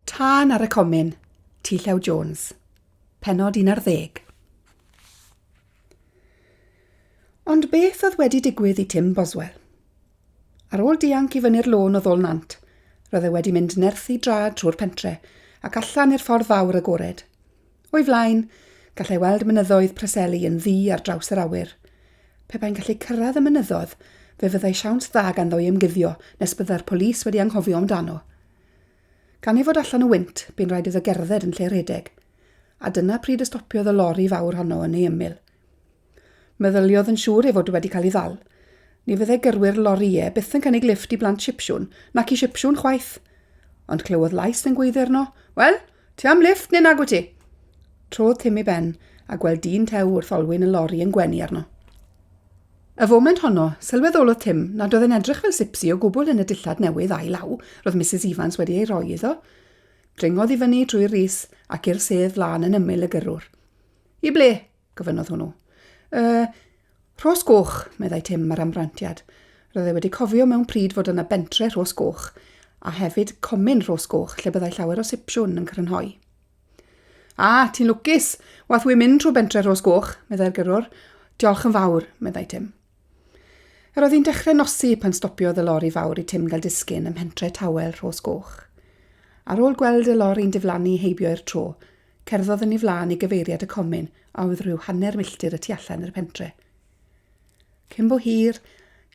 Tân ar y Comin, T Llew Jones. Pennod 11. Ond beth oedd wedi digwydd i Tim Boswell? Ar ôl dianc i fyny'r lôn o Ddôl Nant, roedd e wedi mynd nerth ei drad trwy'r pentre ac allan i'r ffordd fawr agored. O'i flaen, gallai weld mynyddoedd Preseli yn ddu ar draws yr awyr. Pe bai'n gallu cyrraedd y mynyddoedd, fe fyddai siawns dda ganddo i ymguddio nes byddai'r polîs wedi anghofio amdano. Gan ei fod allan o wynt, bu'n rhaid iddo gerdded yn lle rhedeg. A dyna pryd y stopiodd y lori fawr honno yn ei ymyl. Meddyliodd yn siŵr ei fod wedi cael ei ddal. Ni fyddai gyrwyr lorïau byth yn cynnig lifft i blant Sipsiwn, nac i Sipsiwn chwaith. Ond clywodd lais yn gweiddi arno, Wel, ti am lifft neu nag wyt ti? Trodd Tim ei ben, a gweld dyn tew wrth olwyn y lori yn gwenu arno. Y foment honno, sylweddolodd Tim nad oedd e'n edrych fel sipsi o gwbl yn y dillad newydd ail law roedd Misus Evans wedi ei roi iddo. Dringodd i fyny trwy'r ris ac i'r sedd flaen yn ymyl y gyrrwr. I ble? gofynnodd hwnnw. Y, Rhos Goch, meddai Tim ar amrantiad. Roedd e wedi cofio mewn pryd fod yna bentre Rhos Goch, a hefyd comin Rhos Goch lle byddai llawer o sipsiwn yn crynhoi. A, ti'n lwcus! Wath wi'n mynd trwy bentre Rhos Goch, meddai'r gyrrwr. Diolch yn fawr, meddai Tim. Yr oedd hi'n dechrau nosi pan stopiodd y lori fawr i Tim gael disgyn ym mhentre tawel Rhos Goch. Ar ôl gweld y lori'n diflannu heibio i'r tro, cerddodd yn ei flaen i gyfeiriad y comin a oedd rhyw hanner milltir y tu allan i'r pentre. Cyn bo hir,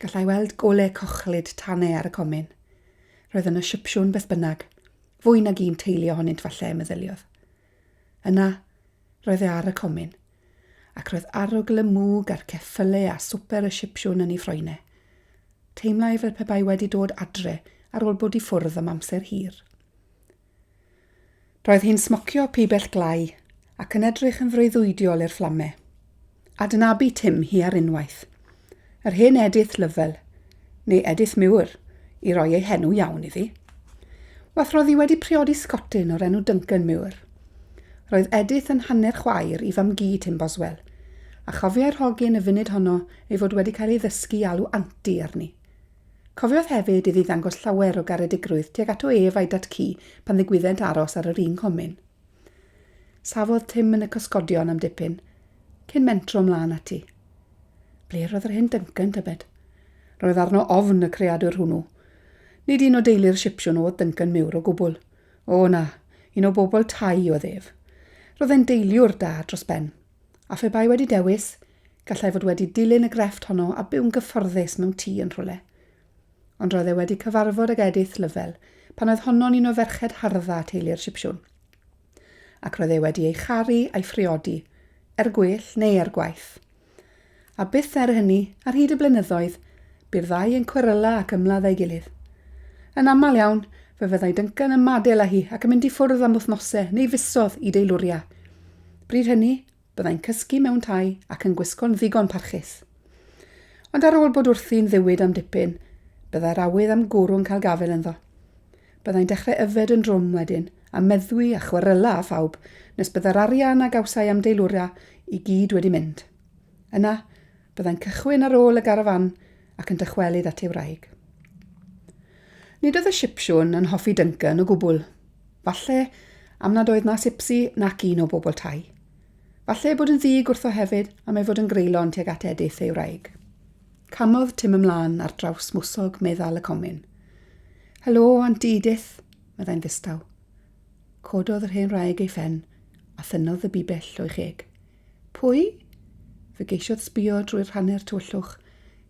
gallai weld gole cochlyd tanau ar y comin. Roedd yno sipsiwn beth bynnag, Fwy nag un teulu ohonynt falle, meddyliodd. Yna, roedd e ar y comin, ac roedd arogl y mwg a'r ceffyle a swper y sipsiwn yn ei ffroene. Teimlai fel pe bai wedi dod adre ar ôl bod i ffwrdd am amser hir. Roedd hi'n smocio pibell glai ac yn edrych yn freuddwydiol i'r fflame. Adnabu Tim hi ar unwaith. Yr hen Edith Lovell, neu Edith Muir, i roi ei henw iawn iddi. Wath roedd hi wedi priodi Sgotyn o'r enw Duncan Muir. Roedd Edith yn hanner chwaer i fam-gu Tim Boswell, a chofiai'r hogyn y funud honno ei fod wedi cael ei ddysgu i alw Anti arni. Cofiodd hefyd iddi ddangos llawer o garedigrwydd tuag ato ef a'i dad-cu pan ddigwyddent aros ar yr un comin. Safodd Tim yn y cysgodion am dipyn, cyn mentro mlaen ati. Ble roedd yr hen Duncan, tybed? Roedd arno ofn y creadur hwnnw. Nid un o deulu'r Sipsiwn oedd Duncan Muir o gwbl. O na, un o bobl tai oedd ef. Roedd e'n deiliwr da dros ben. A phe bai wedi dewis, gallai fod wedi dilyn y grefft honno a byw'n gyfforddus mewn tŷ yn rhywle. Ond roedd e wedi cyfarfod ag Edith Lovell pan oedd honno'n un o ferched hardda teulu'r Sipsiwn. Ac roedd e wedi ei charu a'i phriodi, er gwell neu er gwaeth. A byth er hynny, ar hyd y blynyddoedd, bu'r ddau yn cweryla ac ymladd â'i gilydd. Yn aml iawn, fe fyddai Duncan yn madel â hi ac yn mynd i ffwrdd am wythnosau neu fisodd i deilwria. Bryd hynny, Byddai'n cysgu mewn tai ac yn gwisgo'n ddigon parchus. Ond ar ôl bod wrthi'n ddiwyd am dipyn, byddai'r awydd am gwrw'n cael gafael ynddo. Byddai'n dechrau yfed yn drwm wedyn, a meddwi a chweryla â phawb, nes byddai'r arian a gawsai am deilwra i gyd wedi mynd. Yna, byddai'n cychwyn ar ôl y garafán ac yn dychwelyd at ei wraig. Nid oedd y Sipsiwn yn hoffi Duncan o gwbl. Falle am nad oedd na sipsi nac un o bobl tai. Falle ei bod yn ddig wrtho hefyd am ei fod yn greulon tuag at Edith ei wraig. Camodd Tim ymlaen ar draws mwsog meddal y comin. Helo, Anti Edith, meddai'n ddistaw. Cododd yr hen wraig ei phen a thynnodd y bibell o'i cheg. Pwy? Fe geisiodd sbio drwy'r hanner tywyllwch.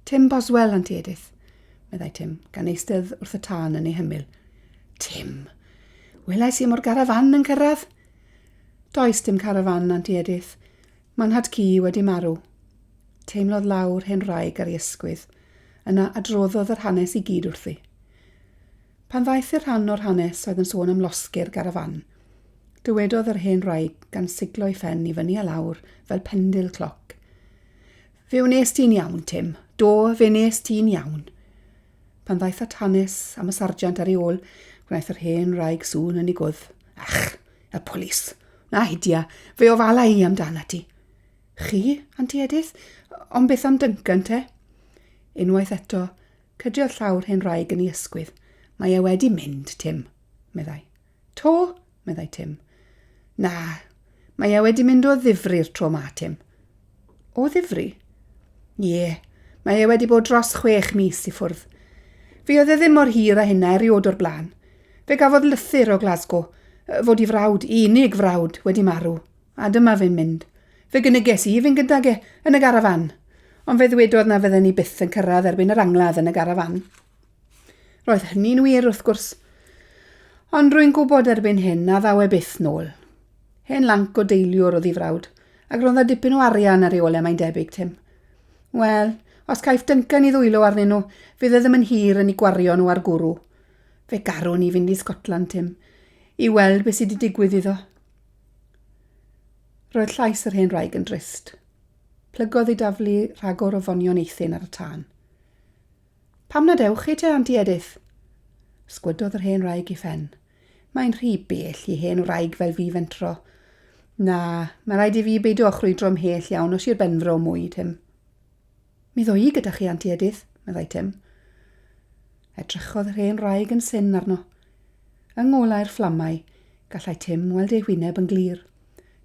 Tim Boswell, Anti Edith, meddai Tim, gan eistedd wrth y tân yn ei hymyl. Tim! Welais i mo'r garafan yn cyrraedd. Does dim carafan, Anti Edith. Mae nhad cu wedi marw. Teimlodd lawr hen wraig ar ei ysgwydd. Yna adroddodd yr hanes i gyd wrthi. Pan ddaeth i'r rhan o'r hanes oedd yn sôn am losgi'r garafan, dywedodd yr hen wraig gan siglo'i phen i fyny a lawr fel pendil cloc. Fe wnes ti'n iawn, Tim. Do, fe wnes ti'n iawn. Pan ddaeth at hanes am y sarjant ar ei ôl, gwnaeth yr hen wraig sŵn yn ei gwddf. Ach, y polis. Na hidia, fe ofala i amdana ti. Chi, Anti Edith? Ond beth am Duncan, te? Unwaith eto, cydiodd llawr hen wraig yn ei ysgwydd. Mae e wedi mynd, Tim, meddai. To? meddai Tim. Na, mae e wedi mynd o ddifri'r tro ma, Tim. O ddifri? Ie, mae e wedi bod dros chwech mis i ffwrdd. Fe oedd e ddim mor hir â hynna eriod o'r blaen. Fe gafodd lythyr o Glasgow, fod i frawd, unig frawd, wedi marw. A dyma fe'n mynd. Fe gyniges i fynd gydag e, yn y garafan. Ond fe ddwedodd na fydden ni byth yn cyrraedd erbyn yr angladd yn y garafan. Roedd hynny'n wir, wrth gwrs. Ond rwy'n gwybod erbyn hyn na ddaw e byth nôl. Hen lanc o deiliwr oedd ei frawd, ac roedd 'na dipyn o arian ar ei ôl e, mae'n debyg, Tim. Wel, os caiff Duncan ei ddwylo arnyn nhw, fydd e ddim yn hir yn eu gwario nhw ar gwrw. Fe garwn i fynd i Scotland, Tim, i weld beth sydd wedi digwydd iddo. Roedd llais yr hen wraig yn drist. Plygodd i daflu rhagor o fonion eithin ar y tân. Pam nad ewch chi te, Anti Edith? Sgwydodd yr hen wraig ei phen. Mae'n rhy bell i hen wraig fel fi fentro. Na, mae rhaid i fi beidio â chrwydro ymhell iawn o Sir Benfro mwy, Tim. Mi ddo i gyda chi, Anti Edith, meddai Tim. Edrychodd yr hen wraig yn syn arno. Yng ngolau'r fflamau, gallai Tim weld ei hwyneb yn glir.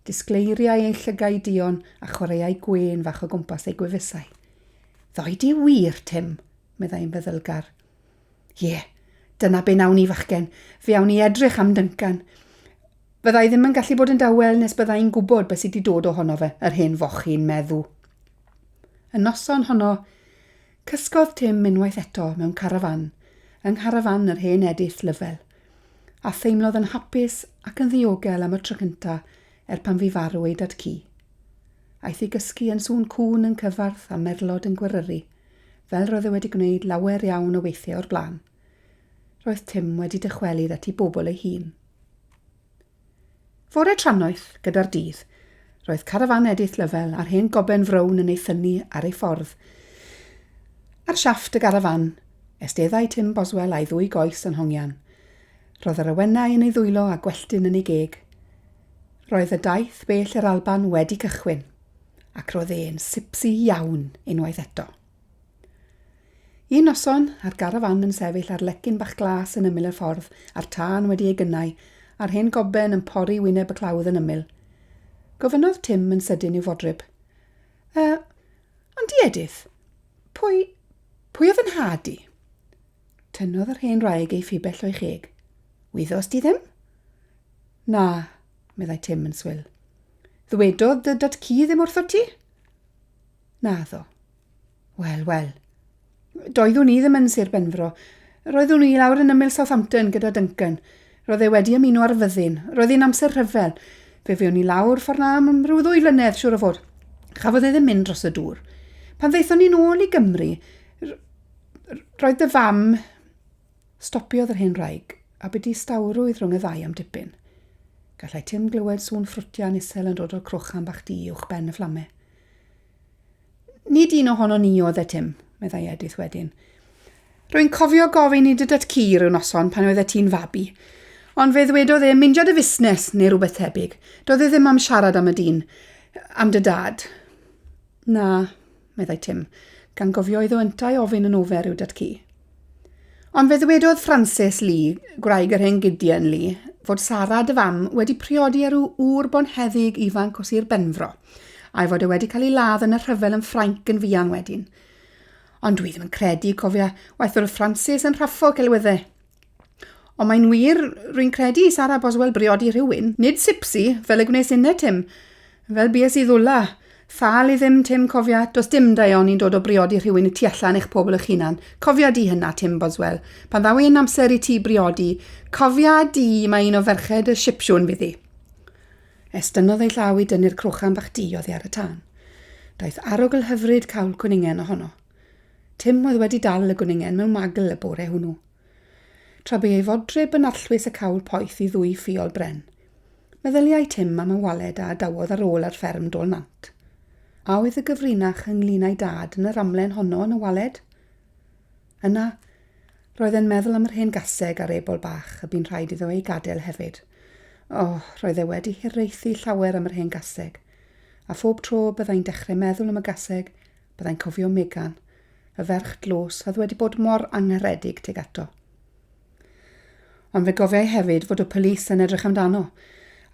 Disgleiriai ei llygaid duon a chwaraeai gwên fach o gwmpas ei gwefusau. Ddoi di wir, Tim, meddai'n feddylgar. Ie, dyna be nawn ni, fachgen. Fe awn ni edrych am Duncan. Fydda i ddim yn gallu bod yn dawel nes bydda i'n gwybod beth sydd wedi dod ohono fe, yr hen fochyn meddw. Y noson honno, cysgodd Tim unwaith eto mewn carafán, yng ngharafán yr hen Edith Lyfel, a theimlodd yn hapus ac yn ddiogel am y tro cynta er pan fu farw ei dad-cu. Aeth i gysgu yn sŵn cŵn yn cyfarth a merlod yn gweryru, fel roedd e wedi gwneud lawer iawn o weithiau o'r blaen. Roedd Tim wedi dychwelyd at ei bobl ei hun. Fore trannoeth, gyda'r dydd, roedd carafán Edith Lovell a'r hen goben frown yn ei thynnu ar ei ffordd. Ar siafft y garafán, esteddai Tim Boswell a'i ddwy goes yn hongian. Roedd yr awenau yn ei ddwylo a gwelltyn yn ei geg. Roedd y daith bell i'r Alban wedi cychwyn, ac roedd e'n sipsi iawn unwaith eto. Un noson, a'r garafán yn sefyll ar lecyn bach glas yn ymyl y ffordd, a'r tân wedi ei gynnau, a'r hen goben yn pori wyneb y clawdd yn ymyl. Gofynnodd Tim yn sydyn i'w fodryb, Yy, ond di Edith, pwy, pwy oedd yn nhad i? Tynnodd yr hen wraig ei phibell o'i cheg. Wyddost di ddim? Na, meddai Tim yn swil. Ddwedodd dy dad-cu ddim wrthot ti? Naddo. Wel, wel. Doeddwn i ddim yn Sir Benfro. Roeddwn i lawr yn ymyl Southampton gyda Duncan. Roedd e wedi ymuno â'r fyddin. Roedd hi'n amser rhyfel. Fe fuon ni lawr ffordd na am rhyw ddwy flynedd, siŵr o fod. Chafodd e ddim mynd dros y dŵr. Pan ddaethon ni'n ôl i Gymru, roedd dy fam... Stopiodd yr hen wraig, a bu distawrwydd rhwng y ddau am dipyn. Gallai Tim glywed sŵn ffrwtian isel yn dod o'r crochan bach du uwch ben y fflame. Nid un ohonon ni oedd e, Tim, meddai Edith wedyn. Rwy'n cofio gofyn i dy dad-cu rhyw noson pan oeddet ti'n fabi. Ond fe ddwedodd e, 'Mindia dy fusnes, neu rhywbeth tebyg. Doedd e ddim am siarad am y dyn. Am dy dad. Na, meddai Tim, gan gofio iddo yntau ofyn yn ofer i'w dad-cu. Ond fe ddwedodd Frances Lee, gwraig yr hen Gideon Lee, fod Sara, dy fam, wedi priodi â rhyw ŵr bonheddig ifanc o Sir Benfro, a'i fod e wedi cael ei ladd yn y rhyfel yn Ffrainc yn fuan wedyn. Ond dwi ddim yn credu, cofia, waeth oedd Frances yn rhaffo celwyddau. Ond mae'n wir, rwy'n credu i Sara Boswell briodi rhywun, nid sipsi, fel y gwnes inne, Tim. Fel bues i ddwla. Thâl i ddim, Tim, cofia, does dim daioni'n dod o briodi rhywun y tu allan i'ch pobl eich hunan. Cofia di hynna, Tim Boswell. Pan ddaw hi'n amser i ti briodi, cofia di mai un o ferched y Sipsiwn fydd hi. Estynnodd ei llaw i dynnu'r crochan bach du oddi ar y tân. Daeth arogl hyfryd cawl cwningen ohono. Tim oedd wedi dal y gwningen mewn magl y bore hwnnw. Tra bu ei fodryb yn arllwys y cawl poeth i ddwy ffiol bren. Meddyliai Tim am y waled a adawodd ar ôl ar fferm Dôl Nant. A oedd y gyfrinach ynglŷn â'i dad yn yr amlen honno yn y waled? Yna, roedd e'n meddwl am yr hen gaseg a'r ebol bach y bu'n rhaid iddo ei gadael hefyd. O, roedd e wedi hiraethu llawer am yr hen gaseg. A phob tro byddai'n dechrau meddwl am y gaseg, byddai'n cofio Megan, y ferch dlws oedd wedi bod mor angharedig tuag ato. Ond fe gofiai hefyd fod y polis yn edrych amdano,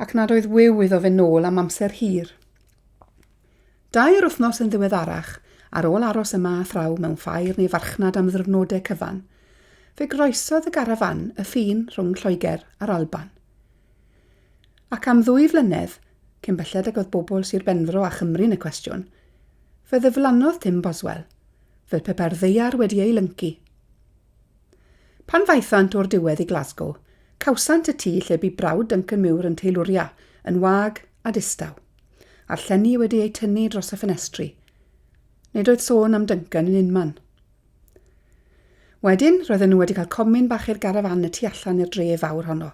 ac nad oedd wiw iddo fe nôl am amser hir. Dair wythnos yn ddiweddarach, ar ôl aros yma a thraw mewn ffair neu farchnad am ddiwrnodau cyfan, fe groesodd y garafán y ffin rhwng Lloegr a'r Alban. Ac am ddwy flynedd, cyn belled ag oedd bobl Sir Benfro a Chymru yn y cwestiwn, fe ddiflannodd Tim Boswell, fel pe bai'r ddaear wedi ei lyncu. Pan ddaethant o'r diwedd i Glasgow, cawsant y tŷ lle bu brawd Duncan Muir yn teilwria, yn wag a distaw, a'r llenni wedi eu tynnu dros y ffenestri. Nid oedd sôn am Duncan yn unman. Wedyn, roedden nhw wedi cael comin bach i'r garafán y tu allan i'r dre fawr honno,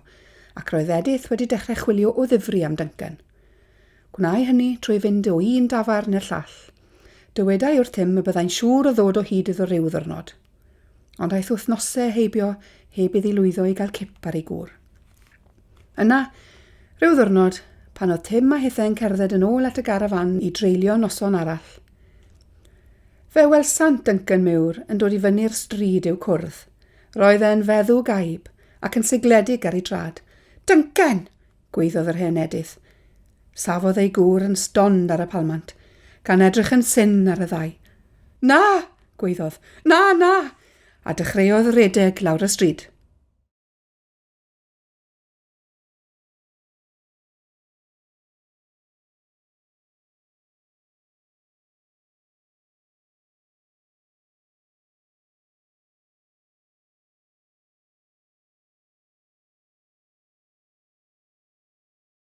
ac roedd Edith wedi dechrau chwilio o ddifri am Duncan. Gwnâi hynny trwy fynd o un dafarn i'r llall. Dywedai wrthym y byddai'n siŵr o ddod o hyd iddo ryw ddwrnod. Ond aeth wythnosau heibio heb iddi lwyddo i gael cip ar ei gŵr. Yna, rhyw ddwrnod, pan oedd Tim a hithau'n cerdded yn ôl at y garafán i dreulio noson arall, fe welsant Duncan Muir yn dod i fyny'r stryd i'w cwrdd. Roedd e'n feddw gaib ac yn sigledig ar ei drad. Duncan! gwaeddodd yr hen Edith. Safodd ei gŵr yn stond ar y palmant, gan edrych yn syn ar y ddau. Na! gwaeddodd. Na, na! A dechreuodd redeg lawr y stryd.